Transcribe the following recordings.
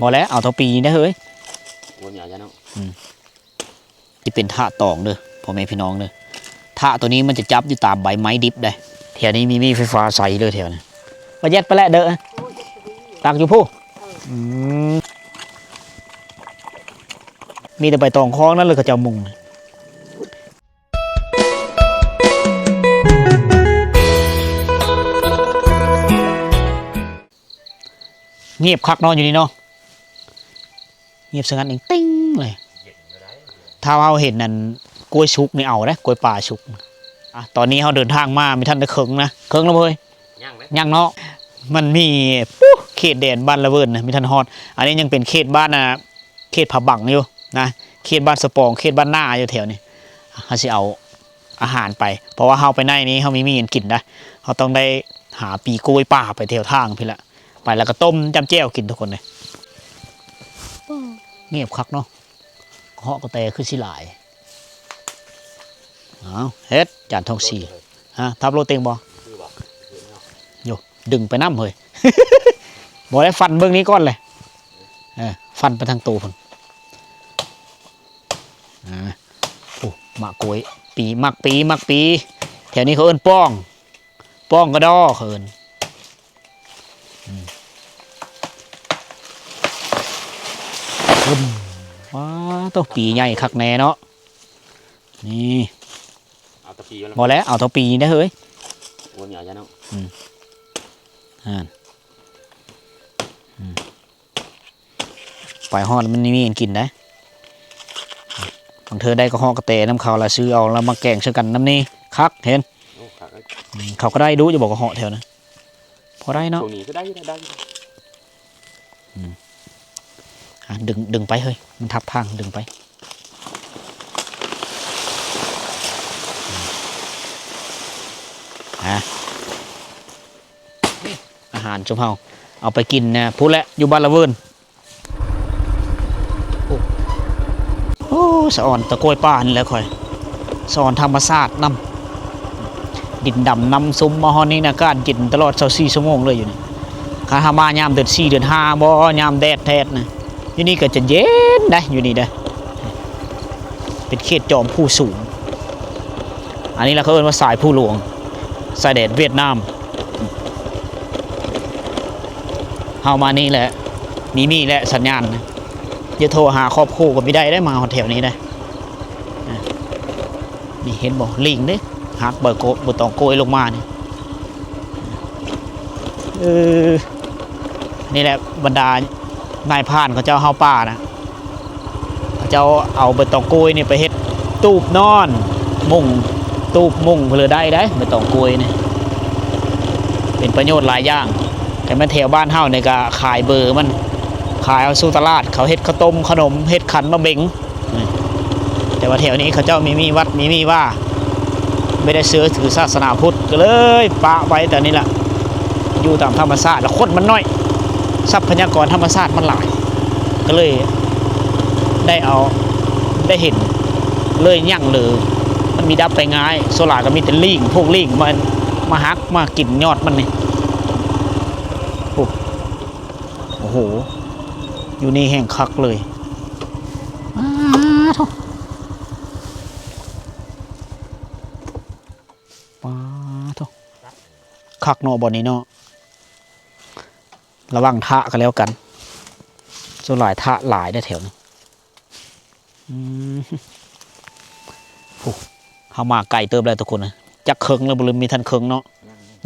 ບໍ່ແລ້ວ ເອົາເທົ່າປີນີ້ເດີເຮີ້ຍ. ໂອ້ຍ ຢ່າເນາະ. ອືມ ທີ່ເປັນທະຕອງເດີພໍ່ແມ່ພີ່ນ້ອງເດີ. ທະໂຕນີ້ມັນຈະຈັບຢູ່ຕາມໃບໄມ້ດິບໃດ໋. ແຖວນີ້ມີ ມີໄຟຟ້າໃຊ້ເດີແຖວນີ້. ປະຢັດໄປແລ້ວເດີ. ຕັກຢູ່ພຸ້ນ. ອືມ ມີແຕ່ໃບຕອງຂອງນັ້ນເລີຍ ເຂົາເຈົ້າມຸງ. ງຽບຄັກເນາະຢູ່ນີ້ເນາະ ງຽບສະຫງັດເອງຕິງເລີຍ. ຖ້າເຮົາເຫັນອັນກ້ວຍສຸກນີ້ເອົາເດ້ ກ້ວຍປ່າສຸກ. ອ່ະ ຕອນນີ້ເຮົາເດີນທາງມາ ມີທັນໄດ້ເຄິ່ງນະ ເຄິ່ງແລ້ວເວີຍ. ຍັງເດ້ ຍັງເນາະ. ມັນມີ ປູ້ ເຂດແດນບ້ານລະເວີນນະ ມີທັນຮອດ. ອັນນີ້ຍັງເປັນເຂດບ້ານ ອ່າ ເຂດຜາບັງຢູ່ນະ ເຂດບ້ານສະປອງ ເຂດບ້ານນາຢູ່ແຖວນີ້. ເຮົາຊິເອົາອາຫານໄປ ເພາະວ່າເຮົາໄປໃນນີ້ເຮົາມີ ມີຫຍັງກິນນະ. ເຮົາຕ້ອງໄດ້ຫາປີກກ້ວຍປ່າໄປແຖວທາງພີ້ລະ ໄປແລ້ວກໍຕົ້ມຈ້ຳແຈ່ວກິນທຸກຄົນເອີຍ. ງຽບຄັກເນາະ ເຫາະກະແຕຄືຊິຫຼາຍ. ເອົາ ເຮັດ ຈານທອງສີ. ຮະ ທັບໂລເຕັງບໍ່? ໂຢ ດຶງໄປນຳເຮີ້ຍ. ບໍ່ໄດ້ ຟັນເບິ່ງນີ້ກ່ອນເລີຍ. ເອີ ຟັນໄປທາງໂຕພຸ້ນ. ອ່າ ໂອ້ ໝາກກ້ວຍປີ ໝາກປີ ໝາກປີ. ແຖວນີ້ເຂົາເອີ້ນປ້ອງ ປ້ອງກະດໍເຂົາເອີ້ນ. ອືມ ປຶ້ມ. ວ້າ ໂຕ ປີໃຫຍ່ຄັກແນ່ເນາະ. ນີ້ ເອົາແຕ່ປີມັນ ບໍ່ແລ້ວ ເອົາເທົ່າປີນີ້ເດີເຮີ້ຍ. ໂອ້ຍ ຢ່າເນາະ. ອືມ ຫັ້ນ ອືມ ໄປຮອດມັນມີອັນກິນໄດ໋. ບາງເທື່ອໄດ້ກະເຫາະກະແຕນຳເຂົາ ລະຊື້ເອົາ ລະມາແກງໃສ່ກັນນຳນີ້ ຄັກ ເຫັນ. ໂອ້ ຄັກເອີຍ. ອືມ ເຂົາກໍໄດ້ດຸຢູ່ບໍ່ ກະເຫາະແຖວນັ້ນ. ພໍໄດ້ເນາະ ຊ່ວງນີ້ກໍໄດ້ ໄດ້. ອືມ ອ່ະ ດຶງ ດຶງໄປເຮີ້ຍ ມັນທັບທາງ ດຶງໄປ. ອາ ອາຫານຊຸມເຮົາເອົາໄປກິນນະ ພຸ້ນແຫຼະ ຢູ່ບ້ານລະເວີນ. ໂອ້ ໂອ້ ສະອອນຕະກ້ວຍປ່ານີ້ແຫຼະຂ້ອຍ ສະອອນທຳມະຊາດນຳ. ດິນດຳນ້ຳຊຸ່ມ ມາຮອດນີ້ນະ ອາກາດເຢັນຕະຫຼອດຊາວສີ່ຊົ່ວໂມງເລີຍຢູ່ນີ້. ຄັນເຮົາມາຍາມເດືອນສີ່ເດືອນຫ້າບໍ່ ຍາມແດດແທ້ນະ ຢູ່ນີ້ກໍຈະເຢັນໄດ໋ ຢູ່ນີ້ໄດ໋. ເປັນເຂດຈອມພູສູງ. ອັນນີ້ລະເຂົາເອີ້ນວ່າສາຍພູຫຼວງ ຊາຍແດນຫວຽດນາມ. ເຮົາມານີ້ແຫຼະ ມີມີແຫຼະສັນຍານນະ. ຈະໂທຫາຄອບຄົວກໍບໍ່ໄດ້ໄດ໋ ມາຮອດແຖວນີ້ໄດ໋. ນີ້ເຫັນບໍ່ ລີງເດ້ ຫັກໃບໂກ ໃບຕອງກ້ວຍລົງມານີ້. ເອີ ນີ້ແຫຼະບັນດານາຍພານເຂົາເຈົ້າເຮົາປ່ານະ ເຂົາເຈົ້າເອົາໃບຕອງກ້ວຍນີ້ໄປເຮັດຕູບນອນ ມຸງ ຕູບມຸງເພິ່ນເລີຍໄດ້ໄດ໋ ໃບຕອງກ້ວຍນີ້ ເປັນປະໂຫຍດຫຼາຍຢ່າງ. ແຕ່ແມ່ນແຖວບ້ານເຮົານີ້ກະຂາຍເບີມັນ ຂາຍເອົາສູ່ຕະຫຼາດ ເຂົາເຮັດເຂົ້າຕົ້ມເຂົ້າໜົມ ເຮັດຂັນໝາກເບັງ. ແຕ່ວ່າແຖວນີ້ເຂົາເຈົ້າມີ ມີວັດ ມີ ມີວາ ບໍ່ໄດ້ເຊື່ອຖືສາສະໜາພຸດ ກໍເລີຍປະໄວ້ແຕ່ນີ້ລະ ຢູ່ຕາມທຳມະຊາດ ລະຄົນມັນໜ້ອຍ ຊັບພະຍາກອນທຳມະຊາດມັນຫຼາຍ ກໍເລີຍໄດ້ເອົາ ໄດ້ເຫັນ ເລີຍຍັງເລີຍ ມັນມີດັບໄປງ່າຍ. ສ່ວນຫຼາຍກໍມີແຕ່ລີງ ພວກລີງມາ ມາຫັກມາກິນຍອດມັນນີ້. ໂອ້ ໂອ້ໂຫ ຢູ່ນີ້ແຮ່ງຄັກເລີຍ. ປາໂທ້ ປາໂທ້ ຄັກເນາະ ບ່ອນນີ້ເນາະ. ລະວັງທະກໍແລ້ວກັນ ສ່ວນຫຼາຍທະຫຼາຍເດ້ແຖວນີ້. ອືມ ໂອ້ ເຮົາມາໄກເຕີບແລ້ວທຸກຄົນ ຈັກເຄິ່ງແລ້ວບໍ່ ຫຼືມີທັນເຄິ່ງເນາະ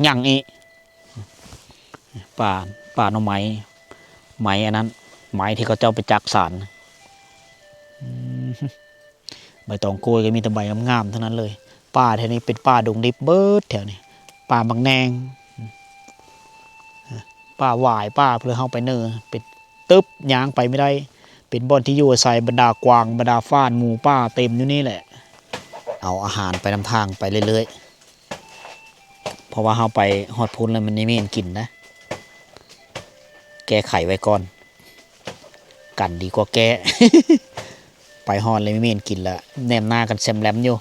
ຍັງອີກ. ປ່າ ປ່າໜໍ່ໄມ້ ໄມ້ອັນນັ້ນ ໄມ້ທີ່ເຂົາເຈົ້າໄປຈັກສານ. ອືມ ໃບຕອງກ້ວຍກໍມີແຕ່ໃບງາມໆທັງນັ້ນເລີຍ. ປ່າແຖວນີ້ເປັນປ່າດົງດິບເບິດແຖວນີ້ ປ່າໝາກແໜ່ງ ປ່າຫວາຍ ປ່າເພື່ອເຮົາໄປເນີ ເປັນ ຕຶບ ຍ່າງໄປບໍ່ໄດ້ ເປັນບ່ອນທີ່ຢູ່ອາໄສບັນດາກວາງ ບັນດາຟານ ໝູປ່າເຕັມຢູ່ນີ້ແຫຼະ. ເອົາອາຫານໄປນຳທາງໄປເລື້ອຍໆ ເພາະວ່າເຮົາໄປຮອດພຸ້ນແລ້ວມັນຍັງມີອັນກິນນະ ແກ້ໄຂໄວ້ກ່ອນ ກັນດີກວ່າແກ້ ໄປຮອດແລ້ວມີອັນກິນລະ ແນມໜ້າກັນແຊມແລມຢູ່.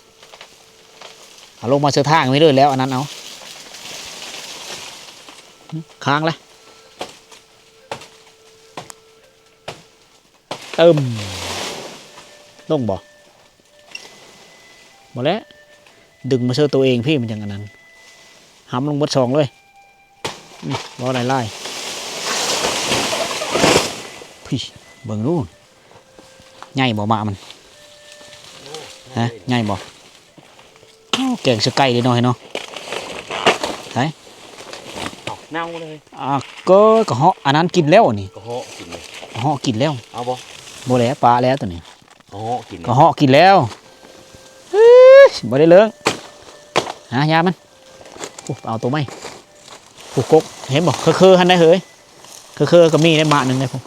ເອົາລົງມາເຊື່ອທາງນີ້ເລີຍແລ້ວ ອັນນັ້ນເອົາ ຄ້າງລະ. ຕຶ້ມ ລົງບໍ່? ບໍ່ແຫຼະ ດຶງມາເຊີໂຕເອງພີ້ ມັນຈັ່ງອັນນັ້ນ ຫຳລົງເບິດສອງເລີຍ. ອືມ ບໍ່ຫຼາຍໆ ພີ້ ເບິ່ງດູ ໃຫຍ່ບໍ່ ມະມັນ? ຮະ ໃຫຍ່ບໍ່? ໂອ້ ແກງໃສ່ໄກ່ເດ້ເນາະ ເນາະ ໃສ ເອົາ ເນົ່າເລີຍ ອ່າ ກໍ ກະເຫາະ ອັນນັ້ນກິນແລ້ວນີ້ ກະເຫາະກິນເລີຍ ກະເຫາະກິນແລ້ວ ເອົາບໍ່? ບໍ່ແຫຼະ ປະແລ້ວໂຕນີ້ ກະເຫາະກິນ ກະເຫາະກິນແລ້ວ. ເອີຍ ບໍ່ໄດ້ເລີງ ຫາຢາມັນ. ໂອ້ ເອົາໂຕໃໝ່ ຜູ້ກົກ ເຫັນບໍ່? ເຄີໆ ຫັ້ນໄດ໋ເຮີ້ຍ ເຄີໆ ກໍມີໄດ້ມະໜຶ່ງໄດ໋ພຸ້ນ.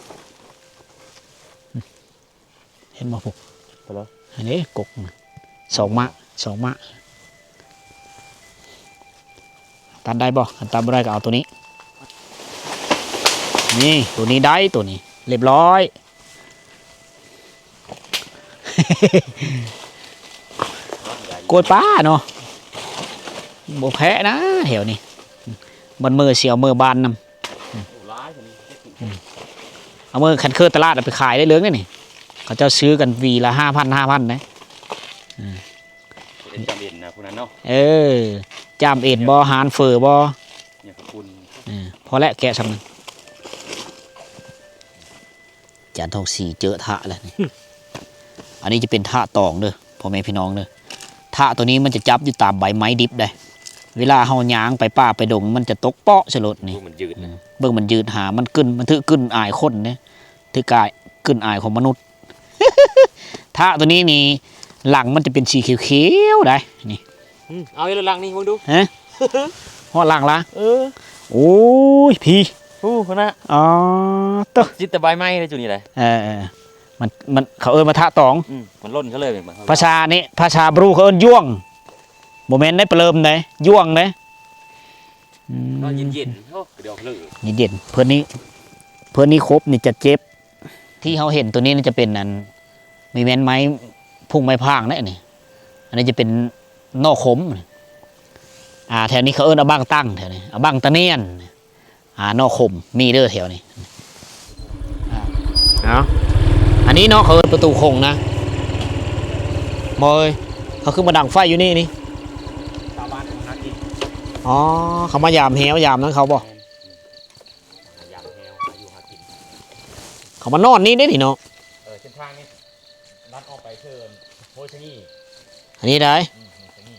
ເຫັນບໍ່ພຸ້ນ? ໄປເລີຍ ອັນນີ້ກົກ ສອງມະ ສອງມະ. ຕັດໄດ້ບໍ່? ຄັນຕັດບໍ່ໄດ້ກໍເອົາໂຕນີ້ ນີ້ ໂຕນີ້ໄດ້ ໂຕນີ້ ລຽບຮ້ອຍ. ກ້ວຍປ່າເນາະ ບໍ່ແພ້ນະແຖວນີ້ ບັດມື້ຊິເອົາເມືອບ້ານນຳ. ອືມ ເອົາເມືອ ຄັນເຄີຕະຫຼາດເອົາໄປຂາຍໄດ້ເລີງເດ້ນີ້ ເຂົາເຈົ້າຊື້ກັນຫວີລະຫ້າພັນ ຫ້າພັນເດ້. ອືມ ເປັນຈາມເອັນນະ ຜູ້ນັ້ນເນາະ ເອີ ຈາມເອັນບໍ່ ຮ້ານເຝີບໍ່ ຫຍັງກະຄຸນ ເອີ ພໍແລ້ວ ແກະຊ່ຳນັ້ນ. ຈານທອງສີເຈີທະແລ້ວນີ້ ອັນນີ້ຈະເປັນທະຕອງເດີ ພໍ່ແມ່ພີ່ນ້ອງເດີ. ທະໂຕນີ້ມັນຈະຈັບຢູ່ຕາມໃບໄມ້ດິບໄດ໋ ເວລາເຮົາຍ່າງໄປປ່າໄປດົງ ມັນຈະຕົກເປາະໃສ່ລົດນີ້ ເບິ່ງມັນຢືດ ອືມ ນະ ເບິ່ງມັນຢືດ ຫາມັນກິ່ນ ມັນຖືກິ່ນອາຍຄົນເດ້ ຖືກາຍກິ່ນອາຍຂອງມະນຸດ. ທະໂຕນີ້ນີ້ ຫຼັງມັນຈະເປັນສີຂຽວໆ ໄດ໋ນີ້. ອືມ ເອົາອີກແລ້ວຫຼັງນີ້ເບິ່ງດູ ຮະ ຮອດຫຼັງລະ ເອີ ໂອ້ຍ ພີ້ ໂອ້ ພຸ້ນນະ ອໍ ໂຕ ຈິດແຕ່ໃບໄມ້ເດ້ຈຸນີ້ໄດ໋ ເອີໆ ມັນ ມັນ ເຂົາເອີ້ນວ່າທະຕອງ ອືມ ມັນຫຼົ່ນເຂົາເລີຍ ພາສານີ້ ພາສາບຣູເຂົາເອີ້ນຢວງ ບໍ່ແມ່ນໄດ້ປະເຫຼີມໄດ໋ ຢວງເດ້. ອືມ ນອນເຢັນໆ ໂອ້ ກະດຽວເລີຍ ເຢັນໆ ເພິ່ນນີ້ ເພິ່ນນີ້ຄົບນີ້ຈະເຈັບ. ທີ່ເຮົາເຫັນໂຕນີ້ຈະເປັນອັນ ມີແມ່ນໄມ້ພຸ່ງໄມ້ພາງເດ້ນີ້ ອັນນີ້ຈະເປັນໜໍ່ຂົມ ອ່າ ແຖວນີ້ເຂົາເອີ້ນອະບັ້ງຕັ້ງ ແຖວນີ້ອະບັ້ງຕະນຽນ ອ່າ ໜໍ່ຂົມມີເດີແຖວນີ້. ອ່າ ເອົາ ອັນນີ້ເນາະ ເຂົາເອີ້ນປະຕູຂົງນະ ບໍ່ເອີຍ ເຂົາຄືມາດັງໄຟຢູ່ນີ້ນີ້ ຊາວບ້ານເຂົາມາຫາກິນ ອໍ ເຂົາມາຢາມແຮ້ວຢາມນັ້ນເຂົາບໍ່? ຫາຢາມແຮ້ວ ຫາຢູ່ຫາກິນ ເຂົາມານອນນີ້ເດ້ນີ້ເນາະ ເອີ ເສັ້ນທາງນີ້ ລັດອອກໄປເທິງໂພຊະນີ ອັນນີ້ໄດ໋ ອືມ ໂພຊະນີ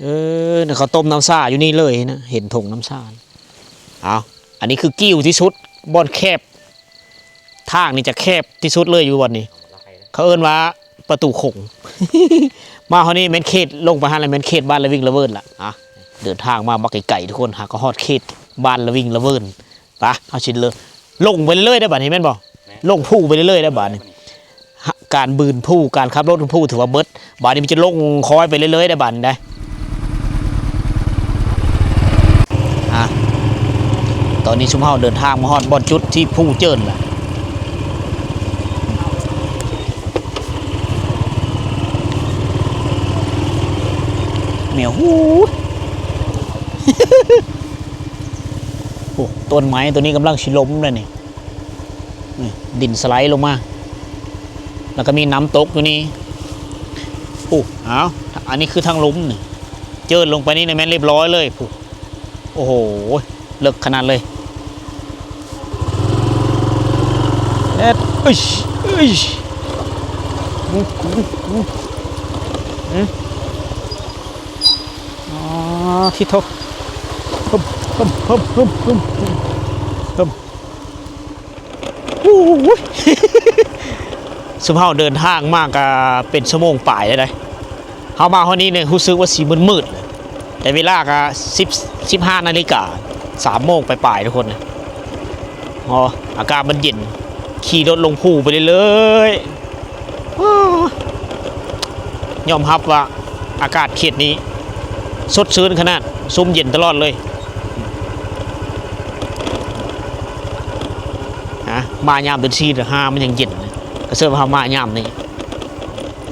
ເອີ ເຂົາຕົ້ມນ້ຳຊາຢູ່ນີ້ເລີຍນະ ເຫັນຖົງນ້ຳຊາ. ເອົາ ອັນນີ້ຄືກີ້ວທີ່ສຸດ ບ່ອນແຄບ ທາງນີ້ຈະແຄບທີ່ສຸດເລີຍຢູ່ບ່ອນນີ້ ເຂົາເອີ້ນວ່າ ປະຕູຂົງ ມາຮອດນີ້ແມ່ນເຂດ ລົງໄປຫັ້ນລະແມ່ນເຂດບ້ານລະວິ່ງລະເວີນລະ. ອ່ະ ເດີນທາງມາບັກໄກໆ ທຸກຄົນ ຫາກໍຮອດເຂດບ້ານລະວິ່ງລະເວີນ. ປະ ເຮົາຊິເລີ ລົງໄປເລື້ອຍໆ ໄດ້ບາດນີ້ແມ່ນບໍ່? ແມ່ນ ລົງພູໄປເລື້ອຍໆ ໄດ້ບາດນີ້. ການບືນພູ ການຂັບລົດພູຖືວ່າເບິດ ບາດນີ້ມັນຈະລົງຄອຍໄປເລື້ອຍໆ ໄດ້ບາດນີ້ໄດ໋. ອ່ະ ຕອນນີ້ຊຸມເຮົາເດີນທາງມາຮອດບ່ອນຈຸດທີ່ພູເຈີນລະ. ແມວ ຫູ ໂອ້ ຕົ້ນໄມ້ໂຕນີ້ກຳລັງຊິລົ້ມແລ້ວນີ້ ນີ້ ດິນສະໄລລົງມາ ແລ້ວກໍມີນ້ຳຕົກຢູ່ນີ້. ໂອ້ ເອົາ ອັນນີ້ຄືທາງລຸ່ມນີ້ ເຈີນລົງໄປນີ້ນະແມ່ນລຽບຮ້ອຍເລີຍ ໂອ້ໂຫ ເລິກຂະໜາດເລີຍ. ເອີ ເອີຍ ເອີຍ ອືມ ອືມ ອືມ ອືມ ອໍ ທິໂທ ຊຸມເຮົາເດີນທາງມາກະເປັນຊົ່ວໂມງປາຍແລ້ວໃດ໋. ເຮົາມາຮອດນີ້ນີ້ຮູ້ສຶກວ່າຊິມືດໆ ແຕ່ເວລາກະສິບ ສິບຫ້ານາລິກາ ສາມໂມງປາຍໆ ທຸກຄົນ. ອໍ ອາກາດມັນເຢັນ ຂີ່ລົດລົງພູໄປເລື້ອຍໆ ຍອມຮັບວ່າອາກາດເຂດນີ້ສົດຊື່ນຂະໜາດ ຊຸ່ມເຢັນຕະຫຼອດເລີຍ. ນະ ມາຍາມເດືອນສີ່ ເດືອນຫ້າມັນຍັງເຢັນ ກະເຊີນວ່າເຮົາມາຍາມນີ້.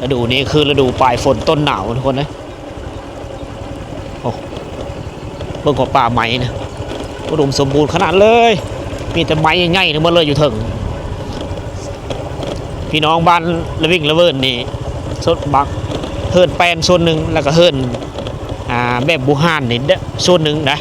ລະດູນີ້ຄືລະດູປາຍຝົນຕົ້ນໜາວ ທຸກຄົນເອີຍ. ໂອ້ ເບິ່ງກວ່າປ່າໄມ້ນະ ອຸດົມສົມບູນຂະໜາດເລີຍ ມີແຕ່ໄມ້ໃຫຍ່ໆ ທັງໝົດເລີຍຢູ່ເທິງ. ພີ່ນ້ອງບ້ານລະວິງລະເວີນນີ້ ສ່ວນບັກເຮືອນແປ້ນສ່ວນໜຶ່ງ ແລ້ວກໍເຮືອນ ອ່າ ແບບບູຮານນີ້ໂຊນໜຶ່ງນະ.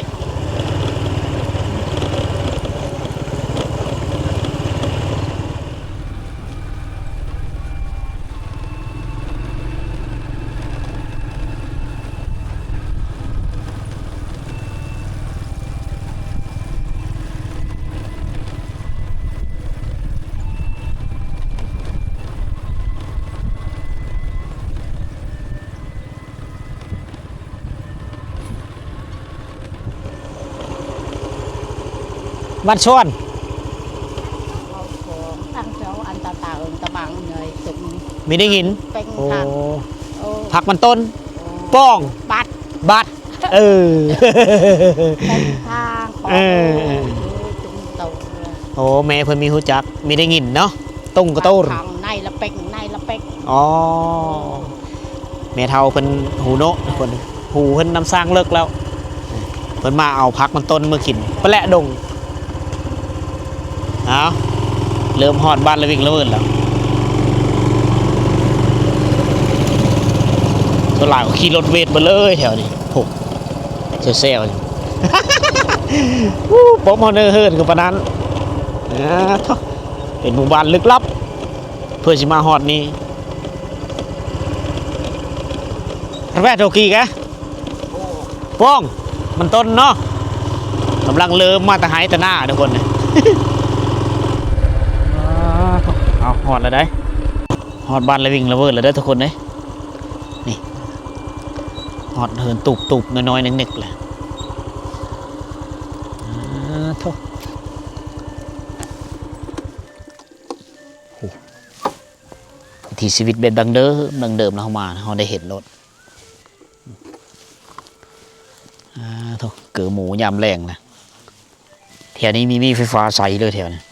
ວັດຊວນ ທາງເຈົ້າອັນຕາຕາເອີງຕະບັງເງີຍຕຶງ ມີໄດ້ຍິນ ເປັງ ໂອ້ ທາງ ໂອ້ ຜັກມັນຕົ້ນ ໂອ້ ປ້ອງ ບັດ ບັດ ເອີ ເປັນທາງ ເອີ ປ້ອງ ເອີ ເອີ ຕຶງໂຕ ໂອ້ ແມ່ເພິ່ນມີຮູ້ຈັກ ມີໄດ້ຍິນເນາະ ຕຸງກະຕູນ ທາງໃນລະເປັງ ໃນລະເປັງ ອໍ ແມ່ເຖົ້າເພິ່ນຮູ້ເນາະ ເພິ່ນ ຫູເພິ່ນນຳຊ່າງເລິກແລ້ວ ເພິ່ນມາເອົາຜັກມັນຕົ້ນມາກິນ ໄປແລະດົງ. ເອົາ ເລີ່ມຮອດບ້ານລະວິງລະເວີນແລ້ວ ສ່ວນຫຼາຍກໍຂີ່ລົດເວດເບິດເລີຍແຖວນີ້ ໂອ້ ແຊວໆ ຢູ່ ອູ້ ປ້ອມເຮົາເນີເຫີນກັນປານນັ້ນ ອາ ໂທ້ ເປັນໝູ່ບ້ານລຶກລັບ ເພື່ອຊິມາຮອດນີ້ ແວະໂທກີກະ ປ້ອງ ມັນຕົ້ນເນາະ ກຳລັງເລີ່ມມາແຕ່ໄຮ່ແຕ່ນາທຸກຄົນ ເອົາ ຮອດແລ້ວເດ້ ຮອດບ້ານລະວິງລະເວີນແລ້ວເດີທຸກຄົນເດ້ ນີ້ ຮອດເຮືອນຕູບໆ ນ້ອຍໆ ເນັກໆ ແລ້ວ ອາ ໂທ້ ໂອ້ ວິຖີຊີວິດແບບດັ້ງເດີມ ດັ້ງເດີມ ເຮົາມາ ເຮົາໄດ້ເຫັນໂລດ ອາ ໂທ້ ເກີໝູຍາມແລງນະ ແຖວນີ້ມີ ມີໄຟຟ້າໃຊ້ເລີຍແຖວນີ້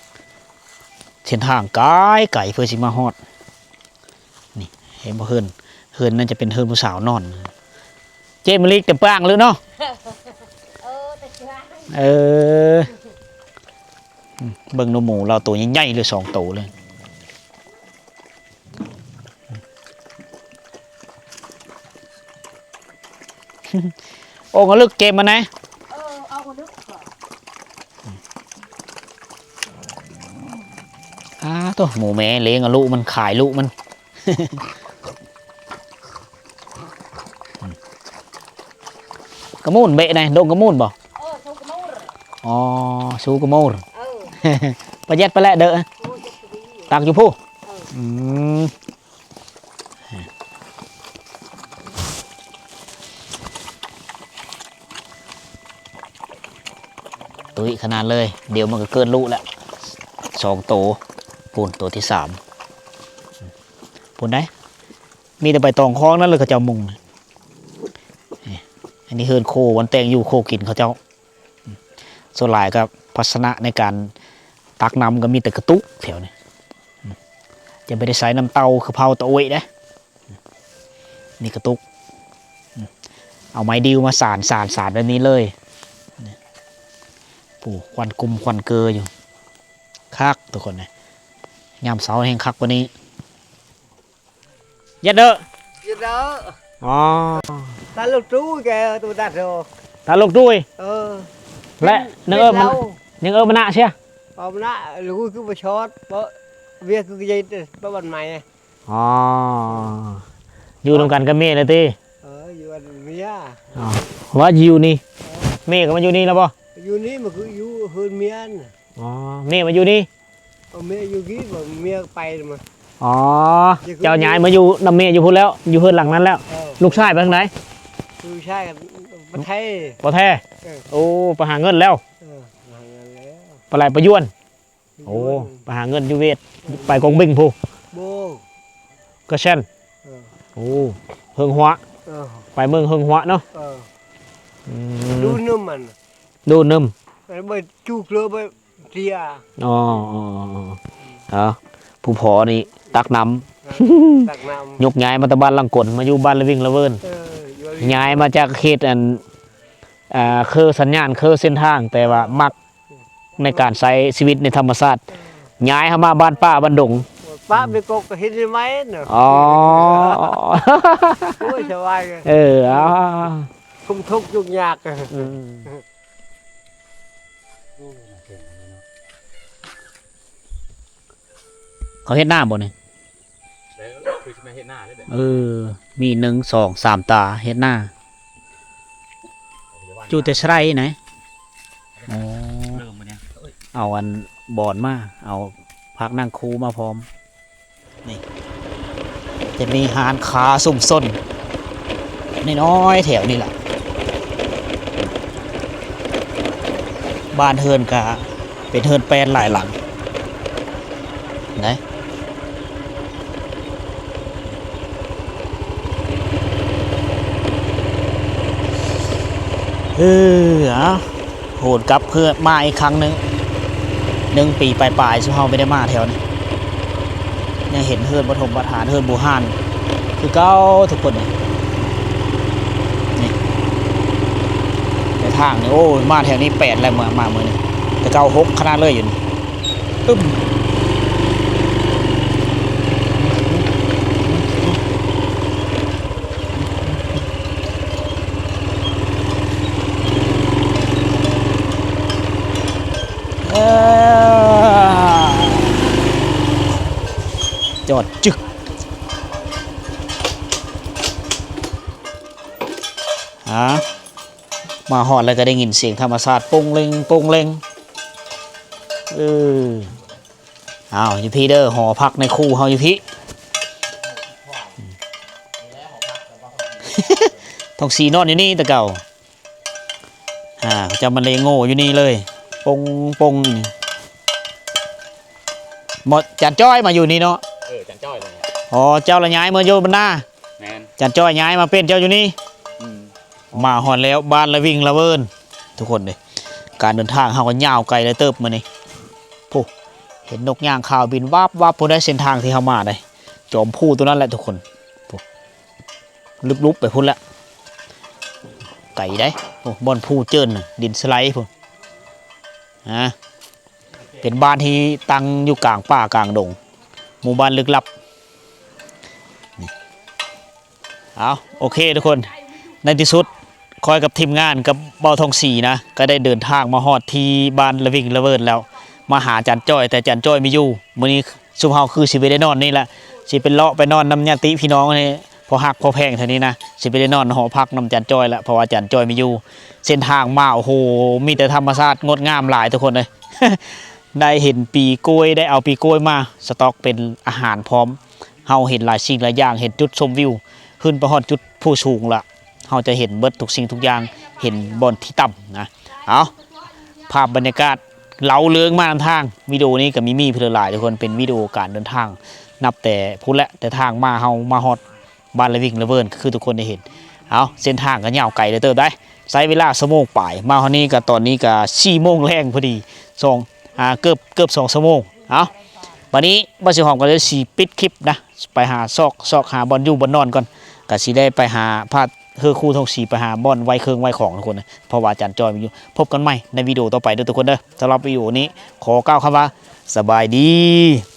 ເສັ້ນທາງກາຍໄກເພື່ອຊິມາຮອດ ນີ້ ເຫັນບໍ່ ເຮືອນ ເຮືອນນັ້ນຈະເປັນເຮືອນຜູ້ສາວນອນ ເຈ້ມະລິກແຕ່ປາງເລີຍເນາະ ເອີ ແຕ່ເຊື່ອ ເອີ ເບິ່ງດູໝູລາວໂຕໃຫຍ່ໆ ເລີຍ ສອງໂຕເລີຍ ໂອ້ ກະລຶກເກມມັນນະ ເອີ ເອົາກະລຶກ ອາ ໂທ້ ໝູແມ່ລ້ຽງເອົາລູກມັນ ຂາຍລູກມັນ ກະມູນເບະໃດ ດົງກະມູນບໍ່ ເອີ ຊູກະມູນ ອໍ ຊູກະມູນ ເອີ ປະຢັດໄປແຫຼະເດີ ໂອ້ ຈັກກະດີ ຕັກຢູ່ພຸ້ນ ເອີ ອືມ ຕຸ້ຍຂະໜາດເລີຍ ດຽວມັນກະເກີດລູກແລ້ວ ສອງໂຕ ພຸ້ນ ໂຕທີສາມ ພຸ້ນໃດ໋ ມີແຕ່ໃບຕອງຂອງນັ້ນເລີຍ ເຂົາເຈົ້າມຸງ ນີ້ ອັນນີ້ເຮືອນໂຄ ບ່ອນແຕ່ງຢູ່ໂຄກິນເຂົາເຈົ້າ ສ່ວນຫຼາຍກໍພາຊະນະໃນການຕັກນ້ຳກໍມີແຕ່ກະຕຸກແຖວນີ້ ຈະບໍ່ໄດ້ໃຊ້ນ້ຳເຕົ້າຄືເຜົາຕະໂອ້ຍເດ້ ມີກະຕຸກ ເອົາໄມ້ດິ້ວມາສານ ສານ ສານແບບນີ້ເລີຍ ປູ ຄວັນກຸມຄວັນເກີຢູ່ ຄັກທຸກຄົນເອີຍ ຍາມເຊົ້າແຮ່ງຄັກກວ່ານີ້. ເຢັດເດີ ເຢັດເດີ ອໍ ຕາລູກຕຸ້ຍແກຕົວດັດໂດ ຕາລູກຕຸ້ຍ ເອີ ແລະ ຍັງເອີ້ມ ຍັງເອີ້ມມະນະເຊຍ ເອົາມະນະ ລູກຄືບໍ່ຊອດ ເພາະວຽກຄືເຢັດ ເພາະບ້ານໃໝ່ ອໍ ຢູ່ນຳກັນກັບເມຍລະຕິ ເອີ ຢູ່ກັນເມຍ ອໍ ວ່າຢູ່ນີ້ ເອີ ເມຍກໍມາຢູ່ນີ້ລະບໍ່ ຢູ່ນີ້ມັນຄືຢູ່ເຮືອນເມຍນະ ອໍ ເມຍມາຢູ່ນີ້ ເອົາເມຍຢູ່ນີ້ ເມຍໄປມາ ອໍ ເຈົ້າຍ້າຍມາຢູ່ນຳເມຍຢູ່ພຸ້ນແລ້ວ ຢູ່ເຮືອນຫຼັງນັ້ນແລ້ວ ເອີ ລູກຊາຍໄປທາງໃດ ລູກຊາຍໄປໄທ ບໍ່ແທ້ ເອີ ໂອ້ ໄປຫາເງິນແລ້ວ ເອີ ໄປຫາເງິນແລ້ວ ໄປໄຫຼໄປຢວນ ໄປຢວນ ໂອ້ ໄປຫາເງິນຢູ່ເວດ ໄປກົງບິງພຸ້ນ ບໍ່ ກະແຊນ ເອີ ໂອ້ ເຮິງຫົວ ເອີ ໄປເມືອງເຮິງຫົວເນາະ ເອີ ອືມ ດູໜຶ່ມມັນ ດູໜຶ່ມ ເອີ ບໍ່ຈູກເລີຍບໍ່ ເສຍ ອໍ ເອົາ ຜູ້ພໍ່ນີ້ຕັກນ້ຳ ຕັກນ້ຳ ຍົກຍ້າຍມາແຕ່ບ້ານຫຼັງກົນ ມາຢູ່ບ້ານລະວິງລະເວີນ ເອີ ຍ້າຍມາຈາກເຂດອັນ ອ່າ ເຄີສັນຍານ ເຄີເສັ້ນທາງ ແຕ່ວ່າມັກໃນການໃຊ້ຊີວິດໃນທຳມະຊາດ ຍ້າຍເຂົ້າມາບ້ານປ່າບ້ານດົງ ເອີ ປະໄປກົກກໍເຮັດໄດ້ໃໝ່ເນາະ. ອໍ ໂອ້ຍ ສະບາຍເລີຍ. ເອີ ອໍ ທຸກທຸກຍາກ. ເອີ ເຂົາເຮັດນາບໍ່ນີ້? ເອີ ຄືຊິມາເຮັດນາເດ້. ເອີ ມີໜຶ່ງ ສອງ ສາມຕາເຮັດນາ. ຢູ່ແຕ່ໄຊນະ. ອໍ ເລີ່ມມື້ນີ້ ເອົາອັນບອນມາ ເອົາຜັກນາງຄູມາພ້ອມ. ນີ້ ຈະມີຮ້ານຄ້າຊຸມຊົນນ້ອຍໆແຖວນີ້ລະ. ບ້ານເຮືອນກະເປັນເຮືອນແປ້ນຫຼາຍຫຼັງ. ໄດ້ ເອີ ອາ ໂຫນກັບເຮືອນມາອີກຄັ້ງໜຶ່ງ. ໜຶ່ງປີປາຍໆ ຊຸມເຮົາບໍ່ໄດ້ມາແຖວນີ້ ຍັງເຫັນເຮືອນປະຖົມປະຖານ ເຮືອນບູຮານຄືເກົ່າທຸກຄົນ. ນີ້ ໃນທາງນີ້ ໂອ້ຍ ມາແຖວນີ້ແປດແລ້ວ ມາ ມາມື້ນີ້ ແຕ່ເກົ່າຫົກຂະໜາດເລີຍຢູ່ນີ້. ອຶ້ມ ເອີ ຈອດຈຶກ. ອາ ມາຮອດແລ້ວກໍໄດ້ຍິນສຽງທຳມະຊາດໂປ່ງເຫຼັ່ງ ໂປ່ງເຫຼັ່ງ. ເອີ ອ້າວ ຢູ່ພີ້ເດີ ຫໍພັກນາຍຄູເຮົາຢູ່ພີ້. ທອງສີນອນຢູ່ນີ້ແຕ່ເກົ່າ. ອາ ເຂົາເຈົ້າມາເລໂງ່ຢູ່ນີ້ເລີຍ ປົງໆ ນີ້. ໝົດ ຈານຈ້ອຍມາຢູ່ນີ້ເນາະ. ເອີ ຈານຈ້ອຍ. ອໍ ເຈົ້າລະຍ້າຍມາຢູ່ບ້ານນາ. ແມ່ນ ຈານຈ້ອຍຍ້າຍມາເປັນເຈົ້າຢູ່ນີ້. ອືມ ມາຮອດແລ້ວ ບ້ານລະວິງລະເວີນ ທຸກຄົນເດ້. ການເດີນທາງເຮົາກໍຍາວໄກຫຼາຍເຕີບມື້ນີ້. ໂອ້ ເຫັນນົກຫຍ້າງຂາວບິນວັບໆ ພຸ້ນເດ້ ເສັ້ນທາງທີ່ເຮົາມາເດ້ ຈອມພູຕົວນັ້ນແຫຼະທຸກຄົນ. ໂອ້ ລຶບລຸບໄປພຸ້ນແຫຼະ ໄກເດ້. ໂອ້ ບ່ອນພູເຈີນ ດິນສະໄລພຸ້ນ. ອາ ເປັນບ້ານທີ່ຕັ້ງຢູ່ກາງປ່າກາງດົງ ໝູ່ບ້ານລຶກລັບ. ເອົາ ໂອເຄທຸກຄົນ ໃນທີ່ສຸດ ຂ້ອຍກັບທີມງານກັບບ່າວທອງສີນະ ກໍໄດ້ເດີນທາງມາຮອດທີ່ບ້ານລະວິງລະເວີນແລ້ວ ມາຫາຈານຈ້ອຍ ແຕ່ຈານຈ້ອຍບໍ່ຢູ່. ມື້ນີ້ຊຸມເຮົາຄືຊິບໍ່ໄດ້ນອນນີ້ແຫຼະ ຊິໄປເລາະໄປນອນນຳຍາດຕິພີ່ນ້ອງນີ້ ພໍຮັກພໍແພງເທົ່ານີ້ນະ ຊິໄປໄດ້ນອນຫໍພັກນຳຈານຈ້ອຍລະ ເພາະວ່າຈານຈ້ອຍບໍ່ຢູ່. ເສັ້ນທາງມາ ໂອ້ໂຫ ມີແຕ່ທຳມະຊາດງົດງາມຫຼາຍທຸກຄົນເອີຍ. ໄດ້ເຫັນປີກ້ວຍ ໄດ້ເອົາປີກ້ວຍມາສະຕັອກເປັນອາຫານພ້ອມ. ເຮົາເຫັນຫຼາຍສິ່ງຫຼາຍຢ່າງ ເຫັນຈຸດຊົມວິວ ຂຶ້ນໄປຮອດຈຸດພູສູງລະ ເຮົາຈະເຫັນເບິດທຸກສິ່ງທຸກຢ່າງ ເຫັນບ່ອນທີ່ຕ່ຳນະ. ເອົາ ພາບບັນຍາກາດເລົ່າເລື່ອງມານຳທາງ. ວິດີໂອນີ້ກໍມີ ມີເພິ່ນຫຼາຍທຸກຄົນ ເປັນວິດີໂອການເດີນທາງ ນັບແຕ່ພຸ້ນແຫຼະ ແຕ່ທາງມາ ເຮົາມາຮອດ ບ້ານລະວິງລະເວີນ ຄືທຸກຄົນໄດ້ເຫັນ. ເອົາ ເສັ້ນທາງກໍຍາວໄກເຕີບໄດ໋ ໃຊ້ເວລາຊົ່ວໂມງປາຍ ມາຮອດນີ້ກໍ ຕອນນີ້ກໍສີ່ໂມງແລງພໍດີ ສອງ ອ່າ ເກືອບ ເກືອບສອງຊົ່ວໂມງ. ເອົາ ບັດນີ້ບ່າວສີຫອມກໍເລີຍຊິປິດຄລິບນະ ໄປຫາຊອກ ຊອກຫາບ່ອນຢູ່ບ່ອນນອນກ່ອນ ກໍຊິໄດ້ໄປຫາພາເຮືອຄູ່ທອງສີ ໄປຫາບ່ອນໄວ້ເຄື່ອງໄວ້ຂອງທຸກຄົນນະ ເພາະວ່າອາຈານຈ້ອຍບໍ່ຢູ່. ພົບກັນໃໝ່ໃນວິດີໂອຕໍ່ໄປເດີທຸກຄົນເດີ. ສຳລັບວິດີໂອນີ້ຂໍກ່າວຄຳວ່າ ສະບາຍດີ.